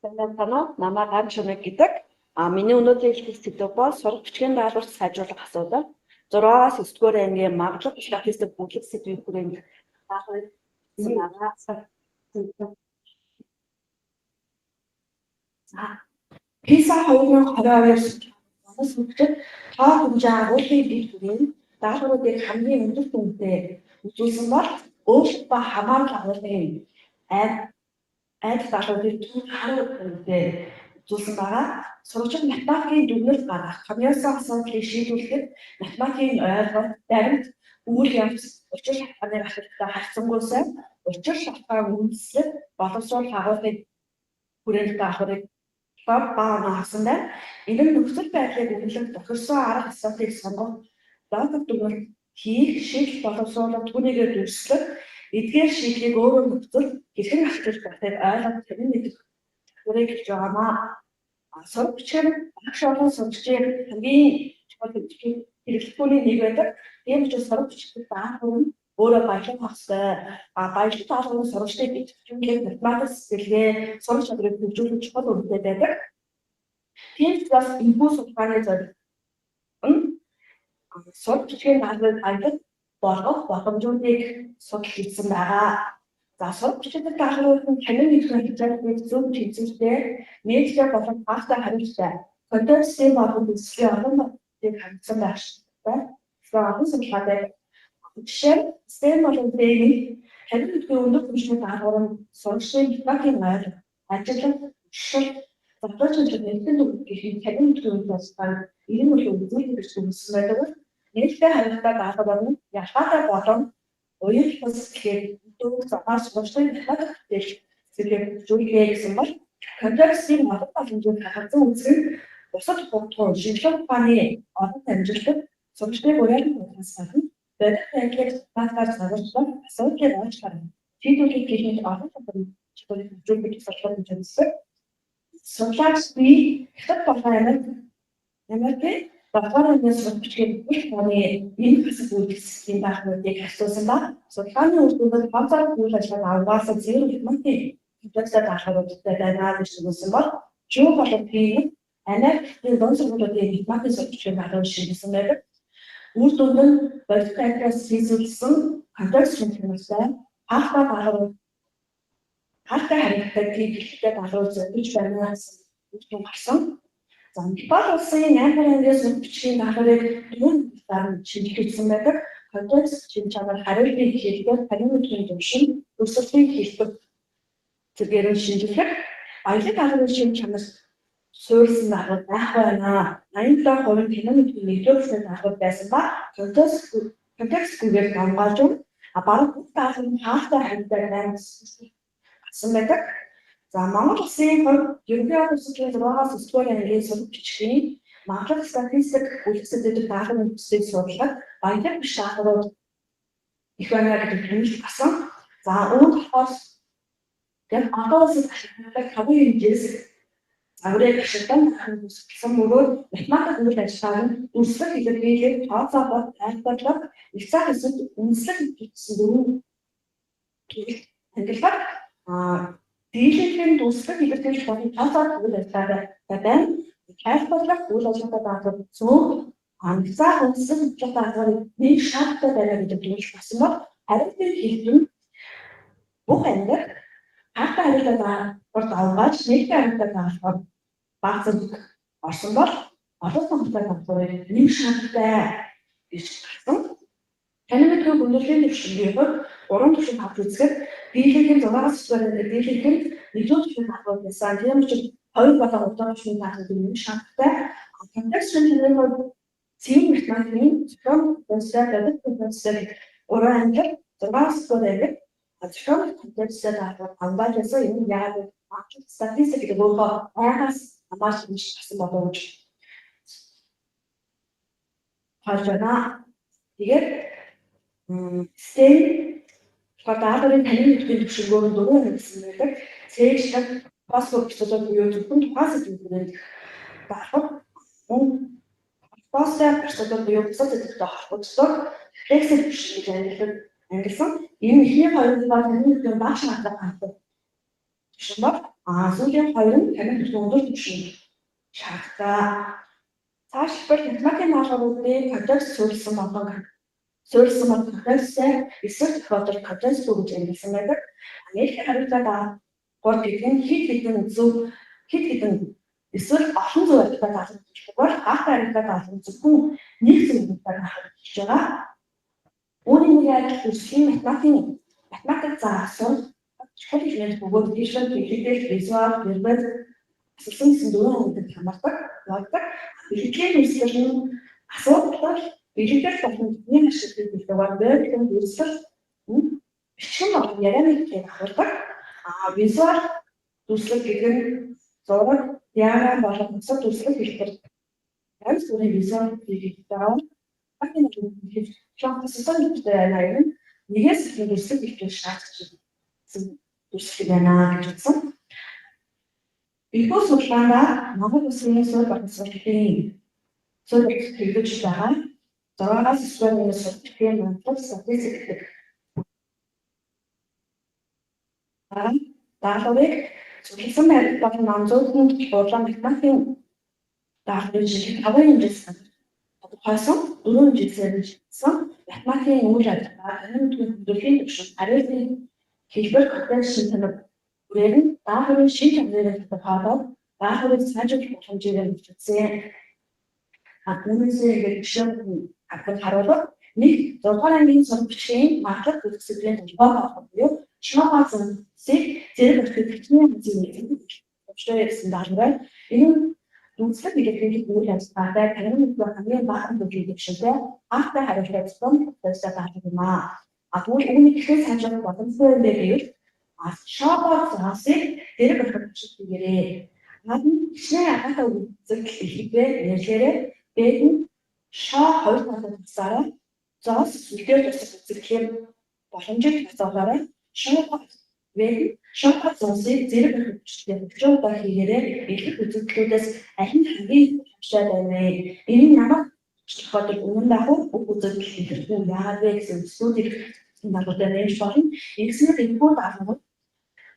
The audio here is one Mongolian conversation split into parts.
Сайн уу? Намайг Ган Чумэг гэдэг. Миний өнөөдрийн хэлэх сэдэв бол сурах бичгийн даалгаварт сайжруулах асуудал. 6-аас 9-р ангийн магадлал статистик бүлэг сэдвийн хүрээнд даалгаврыг хийсэн байгаа. За, PISA 2022 оноос хөгжих тоо хэмжээ агуулгын бие хүрээнд даалгавруудыг хамгийн өндөр дүнтэй үзүүлсэн бол өөрчлөлт ба хамаарал агуулгын айд даалгаврыг төв харуу дүнтэй үзүүлсэн байгаа. Сурагчид математикийн дүгнэлт гаргах, томьёосон асуудлыг шийдвэрлэхэд математикийн ойлголт, баримт, үйл явц, учир шалтгааны ашигтай харьцангуй сайн, учир шалтгаан үндэслэл, боловсруул агуулгын хүрээнд даалгаврыг бага оноо авсан байна. Энэ нь нөхцөл байдлыг үнэлэх, тохирсон арга стратеги сонгох, логик дүгнэлт хийх, шийдэл боловсруулах, түүнийгээ дүрслэх, эдгээр шийдлийг өөрөө нөхцөл хэрхэн ашиглаж болохыг ойлгох, тэрэн мэдэх чадварыг хэлж байгаамаа. Сурах бичгээр багш болон сурагчийн хамгийн чухал хэрэглэхүүний нэг байдаг. Тийм учраас сурах бичгээр даалгавар нь өөрөө баялаг байх ёстой. Баялаг даалгавар нь сурагчдыг идэвхжүүлэх, математик сэтгэлгээ, сурах чадварыг хөгжүүлэх чухал үүрэгтэй байдаг. Тийм учраас энэхүү судалгааны зорилго нь сурах бичгийн даалгаврыг баялаг болгох боломжуудыг судалж үзсэн байгаа. За, сурах бичгийн даалгаврууд нь танин мэдэх хичээлүүд зөв тэнцвэртэй, нийтлэг болон багтай хариуцтай, контекстын болон төслийн олон бодлыг хангасан байх шаардлагатай. За, олон судалгаатай. Жишээ нь STEM болон D-ийн танин мэдэх өндөр түвшний даалгавар нь сурагчдын математикийн ойлголт, ажиллах, туршил, задлууч нэгэн дүгнэлт гэх танин мэдэх үйл ажиллагааг эрен үеийн үзүүлэх гэж дүгнэсэн байдаг. Нээлттэй хариуцлага даалгавар нь ялгаатай болон уян хятад сэтгэлгээ дөрөв зовоос сурагчдын математик хичээл сэтгэлгээ хөгжүүлэе гэсэн бол контекстын олон боломжийг хангасан үзэх нь бусад хувьд шинжлэх ухааны олон амжилтад сурагчдыг уриалан болгохоос гадна бодит байдлыг математикаар зориулсан асуудлыг олж харна. Шийдвэрлэх гэх мэт олон чадварыг хөгжүүлэх тусалдаг гэж үздэг. Судлаач би Хятад болон Америкийн долдугаар ангийн сурах бичгийн бүх тооны энэ хэсэг үйлдэлсийн даалгаврыг харьцуулсан ба судалгааны үр дүнээр тооцоолох үйл ажиллагааг авгаасан цэвэр математикийн комплекслог даалгавруудтай байна гэж дүгнэсэн бол Жүү болон Пи Америкийн дунд сургуулиудын математикийн сурах бичгийн даалгаврыг шинжилсэн байдаг. Үр дүнд нь бодит байдлаас хийсвэрлэсэн контекст шинжилгээтэй хаалттай даалгавар хаалтай хариуцлагатай хэлбэртэй даалгавар зөрчиж байна гэсэн үр дүн гарсан. За, Непал улсын 8 дугаар ангийн сурах бичгийн даалгаврыг дөрвөн талаар нь шинжилгээсэн байдаг. Контекст шин чанар, хариултын хэлбэр, танин мэдлэгийн түвшин, өрсөлдөлийн хэлбэр зэргээр нь шинжлэх. Баялаг даалгаврын шин чанар суурилсан даалгавар байх байна. 87% танин мэдлэгийн нэгдүгээр бүлгийн даалгавар байсан ба контекстгүйгээр давамгайлж өгнө. Бараг бүх даалгавар нь хаалтай хариутай байна гэсэн гарсан байдаг. За, Монгол улсын хувьд ерөнхий улсын 6-аас 9-р ангийн сурах бичгийн магадлал статистик бүлэгсэд даалгаврын төсвийг судлахад баялаг биш даалгаврууд их байна гэдэг дүгнэлт гарсан. За, үүнд болохоор яг одоо улсад ашигладаг таван хэмжээс загварыг ашиглан судалсан бөгөөд математик үйл ажиллагааг нь дүрслэх илэрхийлэх, тооцоо бод, тайлбарлах, их цаг хэсэгт үндэслэх гэсэн дөрвөн төрөл ангилдаг. Дийлэнх нь дүрслэх илэрхийлэх болон тооцоо үйл ажиллагаатай байна. Тайлбарлах үйл ажиллагаатай даалгавар цөөн, заах үндсэн хөдлөх даалгаврыг нэг шаардлагатай байна гэдэг дүгнэлт гарсан бол хариултын хэлбэр нь бүх ангид хаалттай хариултаа даалгавар давгааж нээлттэй хариултаа даалгавар бага зэрэг орсон бол олон сонголттой даалгаврыг нэг шаардлагатай гэж гарсан. Танин мэдгүй хүндрэлийн түвшингийн хувьд гурван түвшин авч үзэхэд дийлэнх нь 6-аас 9 дугаар анги дийлэнх нь нэгдүгээр түвшин даалгавар байсан. Тийм учраас хоёр болон гурав дахь түвшин даалгаврыг нэг шаардлагатай. Контекст шинжилгээний хувьд цэвэр математикийн зохион контексттэй, бодит контексттэй гурван ангид 6-аас 9 дугаар ангид зохион контексттэй даалгавар хамгаалж байсан. Энэ нь яагаад вэ? Статистик гэдэг өөрөө айгаас хамаарч болсон болов гэж харж байна. Тэгээд STEM болохоор даалгаврын танин мэдэхийн түвшингөөр нь дөрвөн ангилсан байдаг. Цээжлэх, посткод бичүүлэг буюу зөвхөн тухайн сэдвийн хүрээнд даалгавар, мөн холбоостой процедур буюу бусад сэдвтэй холбогддог рефлексийн түвшин гэж ангилсан. Энэ эхний хоёр нь танин мэдэхийн бага шаардлага хангах түвшин бол сүүлийн хоёр нь танин түвшин өндөр түвшин шаарддаг. Цаашдал математикийн даалгавруудыг контекст суурилсан болон контексттэй эсрэг тохиолдолд контекстгүй гэж ангилсан байдаг. Америкийн хариуцлага даалгавар гэдэг нь хэд хэдэн зөв, хэд хэдэн эсвэл олон зөв хариуцлага даалгавар гэдэг бол хаалтай хариуцлага даалгавар зөвхөн нэг зөв хариуцлага даалгавар гэж байгаа. Үүний нэг адил төрлийн математик заасан чухал элемент бөгөөд visual, бэлтгэл, visual, verbal асуулсан гэсэн дөрвөн ангид хамаардаг, явагддаг. Бэлтгэлийн дүрслэл нь асуудал бэлтгэл болон техникийн ашиглалтыг бэлтгэв байдлын дүрслэл бичгэн болон ярианы хэлийг агуулдаг. Visual дүрслэл гэдэг нь зураг, диаграм болон бусад дүрслэл хэлбэр янз бүрийн visual хийх байгаа. Асуусан хэлбэртэй байна юм. Нэгээс их дүрслэл хэлбэр шаардж дүрслэл байна гэж үзсэн. Энэхүү судалгаанд Монгол Улсын суурь болон сургуулийн суурь хэрэгжиж байгаа 6-аас 9 дугаар сургуулийн Монгол статистик гэдэг даалгаврыг судалсан байдлаар болон онцлог улаан математикийн даалгаврыг жишээ 5 хэмжээсэн тодорхойлсон, 4 хэмжээсээр шийдсэн математикийн үйл ажиллагаа, танин хүндрэлийн түвшин, хариултын хэлбэр, контекст, шин танив бүрээр нь даалгаврын шин чанарыг тодорхойлоод даалгаврыг сайжруулах боломжийг мэдсэн. Үүнээсээ ингээд жишээ авах харуулбал нэг 6 дугаар ангийн сураг бичгийн магадлал үзэсгэлэн толгой тооход буюу Шмага зэнсийг зэрэг орхид хичнээн хэмжээний төвчтэй гэсэн даалгавар. Энэ нь дүнслэг илэрхийлэх үйл ажиллагаатай танин мэдээ хамгийн бага төвчний төвшөнтэй хаахтай хариулттай тусам төвчтэй даалгавар юм аа. Тэгвэл үүнийг хэрхэн сайжруулах боломжтой юм бэ гэвэл шого зоосыг зэрэг орхид төвшөлт хийгээрэй. Наад нь хичнээн агаатай үзэгдэл илэрхийлээ нэрлээрэй. Дээд нь шоо хоёр талаар тусаараа зоос сүлдээр тусах үзэгдлийн боломжийг тооцоолоорой. Шоого вэ шоого зоосыг зэрэг орхид төвшөлтөд 30 удаа хийгээрэй. Илэрх үзэгдлүүдээс аль нь хамгийн боломжтой байна вэ? Энэ нь ямар тохиолдолд үнэн байх вэ? Бүх үзэгдэл илэрх үү? Яагаад вэ гэсэн зүйлийг даалгавраар нэмж болно. Ингэснээр энэхүү даалгавар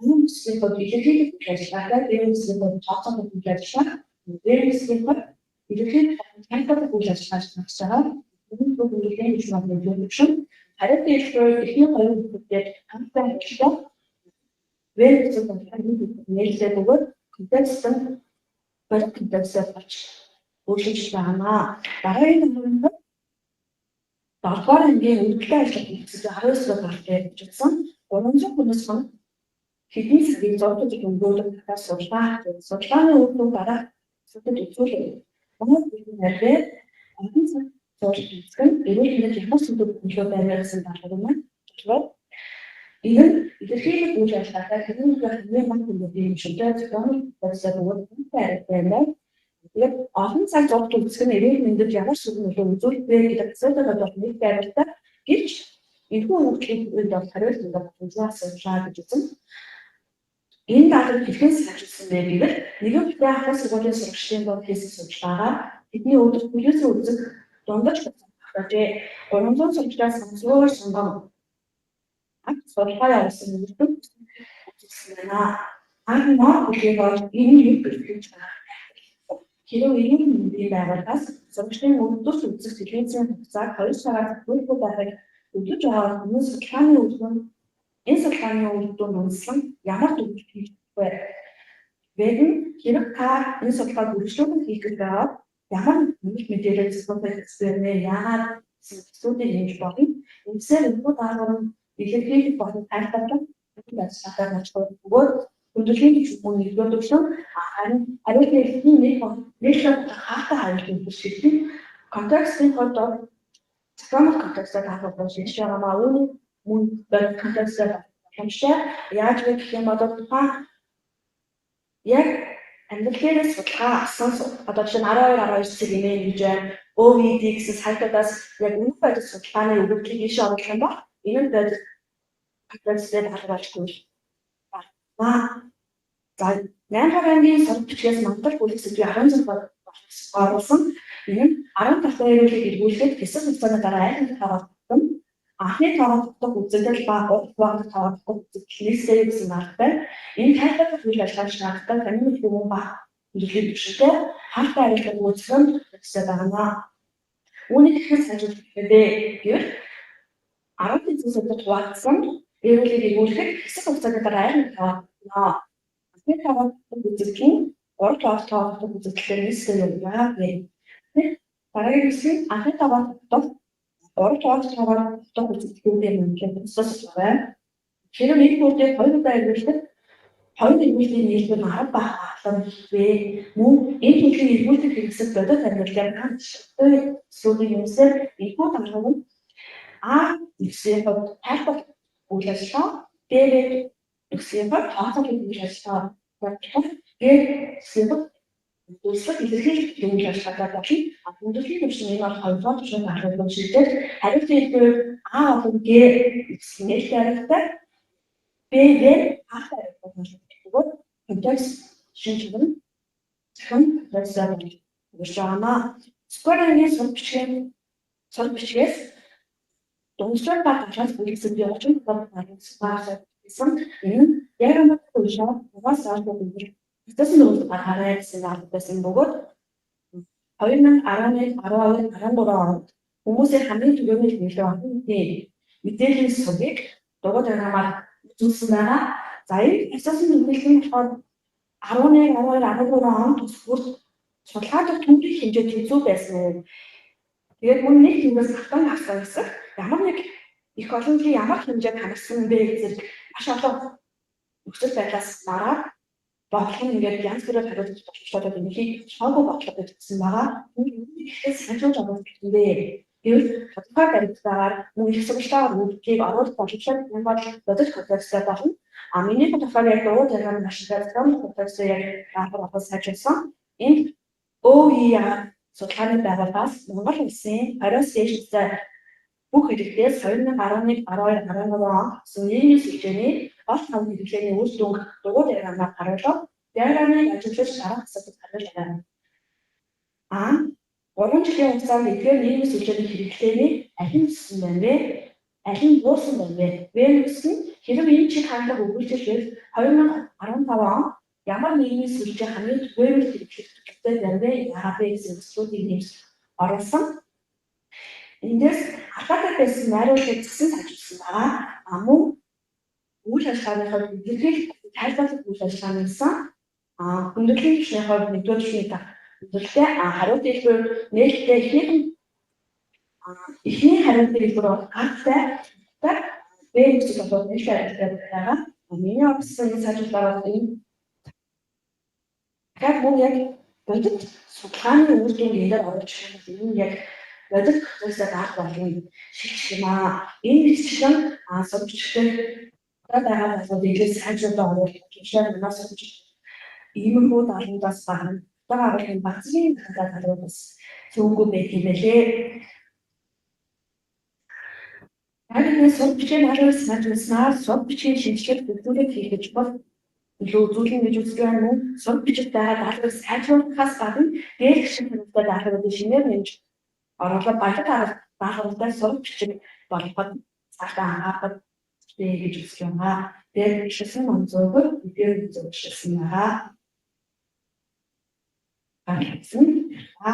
хамгийн үсгийн хувьд илэрхийлэх үйл ажиллагаатай, бие үсгийн хувьд тооцоолох үйл ажиллагаа, бие үсгийн хувьд илэрхийлэх тайлбарлах үйл ажиллагаа хийж байгаа. Энэ бүх үйлдлийн биш маань төвшин хариултын хэлбэрээр эхний хоёр бүлгээр хамттай ажиллах веб үзэг нээлттэй бөгөөд контекст нь бодит контекстээр болж өөрчлөгдөж байгаа. Дараагийн номернд 7 дугаар ангийн үүдэлтэй ажиллах хийх 19 дугаар гаралтай гэж утсан 300 хүнээс хэдэн цагийг зурдаг өнгөрүүлэх талаар судалгаа. Судалгааны үр дүн дараах асуудал үзүүлэв. Монгол бидний нарийн олон цаг зурж үзэх нь эрүүл мэндэд ямар сүлэг нөлөө байна гэсэн даалгавар маань. Тэгэхээр энэ нь илэрхийлэх үйл ажиллагаатай хэрэг хамгийн мөн хүндэт юм шүлтэй зохион байгуулсан бөгөөд хүнтэй хариуцлага байна. Тэгээд олон цаг зурж үзэх нь эрүүл мэндэд ямар сүлэг нөлөө үзүүлэх вэ гэдэг асуудал бол нэг хариултаа. Гэвч энэхүү өгөгдлийн үед бол хариулт боломжтой асуудлаа гэж үзэн. Энэ даалгаврыг хэрхэн сайжруулсан бэ гэвэл нэгэн бүтээн ахлах сургуулийн сурагчдын дунд хийсэн судалгаагаар тэдний өдөрт телевизэн үзэх дундаж багтаажээ. 300 сурагчдаас сонсгоор сонгон судалгаа явуулсан нэрдэн үзүүлсэн байна. Анх нот бүлгийг бол энэ юу гэж байгаа. Хэрвээ эрүүл мэндийн байгууллагаас сурагчдын өдөрт үзэх телевизийн хугацааг 2 сараас зөвхөн байхыг төлөж байгаа хүмүүс судалгааны үр дүн энэ судалгааны үр дүнд үндэслэн ямар дүгнэлт хийж вэ? Вэгэн хэрэг та энэ судалгааг үргэлжлүүлэн хийх гэж байгаа ямар нэмэлт мэдээлэл зөвхөн хэрэгтэй вэ? Яагаад гэсэн зүйлийг нэмж болно. Үндсээр энэхүү даалгавар нь илэрхийлэх болон тайлбарлах ажиллагаатай ноцтой бөгөөд хүндрэлийн түвшин нэгдүгээр түвшин харин хариултын эхний нэг нийтлэг хаатай хариулт өгөх нь контекстын хувьд бол зохиомжтой контекстээр даалгавар шийдэж байгаа маа үүний мөн контекстээр боломжтой. Яаж вэ гэх юм бол тухайн яг амьдрал дээрээ судалгаа авсан одоо жишээ нь 12 19 цэг имэйл гэж байна. OVD гэсэн сайтуудаас яг үнэн бодит судалгааны өгөгдлийг ийшээ оруулах юм бол энэ нь бодит контекстээр даалгавар болж байна. За 8 дугаар ангийн сураг бичгээс мантал бүлэг сэдвийн 16 оруулсан. Энэ нь 17 эрүүлийг эргүүлэхэд хэсэг хугацааны дараа айл таваасан. Анхны тоогоо тогтох үзэгдэл ба гурав дугаар тоогоо тогтох үзэгдэл нийлсээр гэсэн марк байна. Энэ тайлбарлах үйл ажиллагааг шаардлагатай танин мэдгүй ба хүндрэлийн түвшинтэй хаалтай хариултыг үүсгэх нь хэрэгтэй байна. Үүнийг хэрхэн сайжруулах вэ гэвэл 10 зүйлсүүдэд хуваагдсан эрүүлийг эргүүлэхэд хэсэг хугацааны дараа аль нэг тоогдоно. Анхны тоогоо тогтох үзэгдэл нь 3 дугаар тоогоо тогтох үзэгдэлээр нийлсээр явна гэх. Дараагийн хэсэг нь анхны тоогоо тогтох 3 дугаар тоогоор тогтох үзэгдлүүдийн мөнхийн тусаас байна. Хэрэв нэг бүрдээ хоёр удаа эргүүлэхэд хоёр эргүүллийн нийлбэр нь 10 байх вэ? Мөн энэ төрлийн эргүүлэх хэрэгсэл бодит амьдралын ганц зүйлийн юмсээр энэхүү дарга нь А нэгсийн хувьд тайлбар үйл ажиллагаа, Б нэгсийн хувьд тооцоолол үйл ажиллагаа, Г нэгсийн хувьд үйлчлэх илэрхийлэх үйл ажиллагаатай болно. Хүндрэлийн түвшин энэ бол хоёрдугаар түвшинд гарах шийдэл хариултын хэлбэр А болон Г гэсэн нээлттэй хариулттай, Б В хаалт хариулттай болох бөгөөд контекст шин чигэн зохион процессор өгч байгаа. Square-ийн сур бичгээс дунджаар ба гаргаж бүрдсэн би орчин тодорхойлсон гэсэн. Энэ нь диаграммын уншаад угаас заалгууд өндөр процессын дүрэм гаргаарай гэсэн арга байсан бөгөөд 2011, 12, 13 онд хүмүүсийн хамгийн түрүүний нөлөө олон нийтийн мэдээллийн сувгийг дугуй диаграммаар үзүүлсэн байгаа. За, энэ процессын дүрмэл нь болохоор 11, 12, 13 он төс бүрд судалгааны түүнрийн хэмжээ тэнцүү байсан уу? Тэгээд мөн нэг тиймээс автан авсан хэсэг ямар нэг их олон жилийн ямар хэмжээнд хангасан бэ зэрэг маш олон нөхцөл байдлаас мараад бодлого нь ингээд янз бүрээр хариулж боломжтой энийг шоогүй бодлого гэж хэлсэн байгаа. Энэ ихээс сайжруулж оруулах юм бэ? Гэвэл тодорхой баримттайгаар мөн их сурвалжтайгаар үйлдэлийг оруулах боломжтой юм бол бодит контексттай болно. А миний болохоор яг дуу диаграм машинтай зохион контекстыг яг даалгавар авах сайжруулсан. Энд ОER судалгааны байгууллагаас Монгол улсын 20-оос дээш бүх иргэдээс 2011, 12, 13 он гэсэн нийгмийн сүлжээний гол таван хэрэглээний үр дүнг дугуй диаграммаар харуулав. Диаграммыг ажиллаж дараах асуудал хариулж байна. А 3 жилийн хугацаанд эдгээр нийгмийн сүлжээний хэрэглээний аль нь өссөн байна вэ? Аль нь буурсан байна вэ? В өссөн. Хэрэв энэ чиг хандлага үргэлжилвэл 2015 он ямар нийгмийн сүлжээ хамгийн түгээмэл хэрэглэх төлөвтэй байна вэ? Яагаад вэ гэсэн төслүүдийг нэмж оруулсан. Эндээс алдаатай байсан найруулгыг згсэн сайжруулсан байгаа. А мөн үйл ажиллагааны хувьд илэрхийлэх тайлбарлах үйл ажиллагаа нэмсэн. А хүндрэлийн түвшний хувьд нэгдүгээр түвшний хүндрэлтэй, а хариулт хэлбэр нээлттэй эхнийх нь эхний хариултын хэлбэр бол гаттай, Б гэсэн бол нээлттэй хариулттай байгаа. Миний авсан энэ сайжруулалтаар энэ дахиад мөн яг бодит судалгааны үр дүнг энэ дээр оруулж ирэх юм энэ яг бодит процессыг даах болно шилжих юм аа. Энэ мэтчлэн сурчлагын одоо байгаа болоод илүү сайжруулалтаа оруулах гэжээр манаас сурч иймэрхүү даалгавруудаас гарна. Одоо агуулгын баг зэргийн даалгаврууд бас цөөнгүй байх юм байлээ. Яг энэ суд бичгийн хариу сайжруулснаар суд бичгийн шинжилгээ бүрдүүлэх хийх гэж бол илүү үзүүлэн гэж үздэг юм уу? Суд бичигт байгаа даалгаврыг сайжруулахаас гадна дээрх шиг хариулттай даалгаврыг шинээр нэмж оруулаад баялаг даалгавартай суд бичиг болгоход цаашдаа анхаарах гэж үздэг юм аа. Тэгээд ишсэн онцгой эдгээр зөвшөөрсөн байгаа. Гаргасан. А